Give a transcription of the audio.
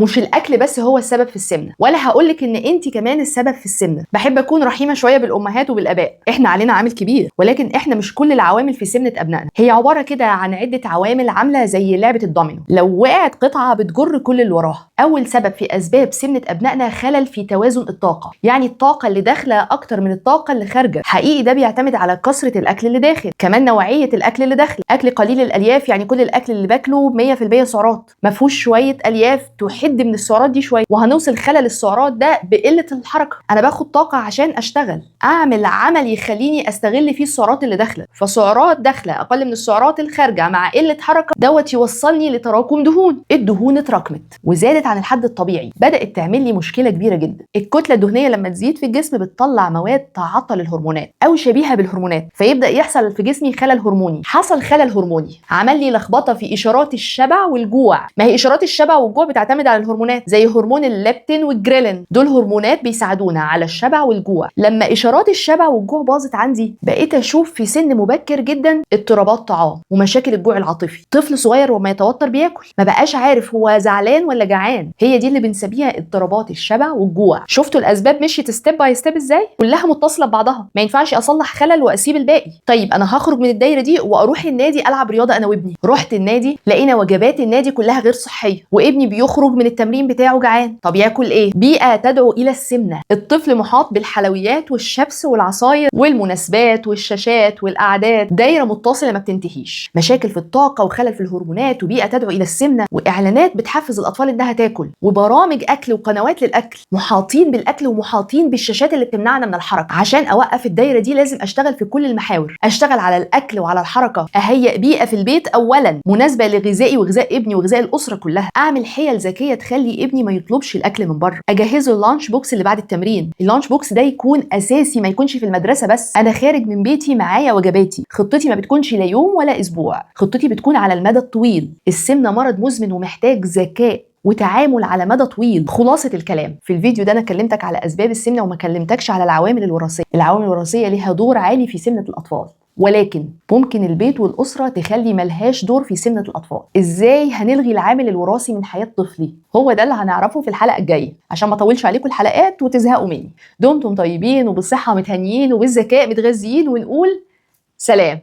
مش الاكل بس هو السبب في السمنة، ولا هقول لك ان انت كمان السبب في السمنة. بحب اكون رحيمه شوية بالامهات وبالاباء، احنا علينا عامل كبير، ولكن احنا مش كل العوامل في سمنه ابنائنا. هي عبارة كده عن عده عوامل عامله زي لعبه الدومينو، لو وقعت قطعه بتجر كل اللي وراها. اول سبب في اسباب سمنه ابنائنا خلل في توازن الطاقة، يعني الطاقة اللي داخله اكتر من الطاقة اللي خارجه. حقيقي ده بيعتمد على كثرة الاكل اللي داخل، كمان نوعية الاكل اللي داخل. اكل قليل الالياف، يعني كل الاكل اللي باكله 100% سعرات، ما فيهوش شوية الياف تحد من السعرات دي شوية، وهنوصل خلل السعرات ده بقلة الحركة. انا باخد طاقة عشان اشتغل، اعمل عمل يخليني استغل فيه السعرات اللي داخله، فسعرات داخله اقل من السعرات الخارجة مع قلة حركة، دوت يوصلني لتراكم دهون. الدهون اتراكمت وزادت عن الحد الطبيعي، بدات تعمل لي مشكلة كبيرة جدا. الكتلة الدهنية لما تزيد في الجسم بتطلع مواد تعطل الهرمونات او شبيهه بالهرمونات، فيبدا يحصل في جسمي خلل هرموني. حصل خلل هرموني عمل لي لخبطة في اشارات الشبع والجوع. ما هي اشارات الشبع والجوع بتعتمد على الهرمونات، زي هرمون الليبتين والجريلين، دول هرمونات بيساعدونا على الشبع والجوع. لما اشارات الشبع والجوع باظت عندي، بقيت اشوف في سن مبكر جدا اضطرابات طعام ومشاكل الجوع العاطفي. طفل صغير وما يتوتر بياكل، ما بقاش عارف هو زعلان ولا جعان. هي دي اللي بنسميها اضطرابات الشبع والجوع. شفتوا الاسباب مشيت step by step ازاي؟ كلها متصلة ببعضها، ما ينفعش اصلح خلل واسيب الباقي. طيب انا هخرج من الدايرة دي واروح النادي العب رياضة انا وابني. رحت النادي لقينا وجبات النادي كلها غير صحية، وابني بيخرج من التمرين بتاعه جعان. طب ياكل ايه؟ بيئة تدعو الى السمنة. الطفل محاط بالحلويات والشبس والعصاير والمناسبات والشاشات والقعدات، دايرة متصلة ما بتنتهيش. مشاكل في الطاقة وخلل في الهرمونات وبيئه تدعو الى السمنة، واعلانات بتحفز الاطفال انها تاكل، وبرامج اكل وقنوات للاكل، محاطين بالاكل ومحاطين بالشاشات اللي بتمنعنا من الحركة. عشان اوقف الدايرة دي لازم اشتغل في كل المحاور، اشتغل على الاكل وعلى الحركة، اهيئ بيئة في البيت اولا مناسبة لغذائي وغذاء ابني وغذاء الاسرة كلها، اعمل حيل ذكية تخلي ابني ما يطلبش الاكل من بره، اجهزة ال lunch box اللي بعد التمرين. ال lunch box ده يكون اساسي، ما يكونش في المدرسة بس. انا خارج من بيتي معايا وجباتي، خطتي ما بتكونش لا يوم ولا اسبوع، خطتي بتكون على المدى الطويل. السمنة مرض مزمن ومحتاج ذكاء وتعامل على مدى طويل. خلاصة الكلام في الفيديو ده، انا كلمتك على اسباب السمنة وما كلمتكش على العوامل الوراثية. العوامل الوراثية ليها دور عالي في سمنه الاطفال، ولكن ممكن البيت والأسرة تخلي ملهاش دور في سمنة الأطفال. إزاي هنلغي العامل الوراثي من حياة طفلي؟ هو ده اللي هنعرفه في الحلقة الجاية، عشان ما اطولش عليكم الحلقات وتزهقوا مني. دمتم طيبين وبالصحة متهنيين وبالذكاء متغذيين، ونقول سلام.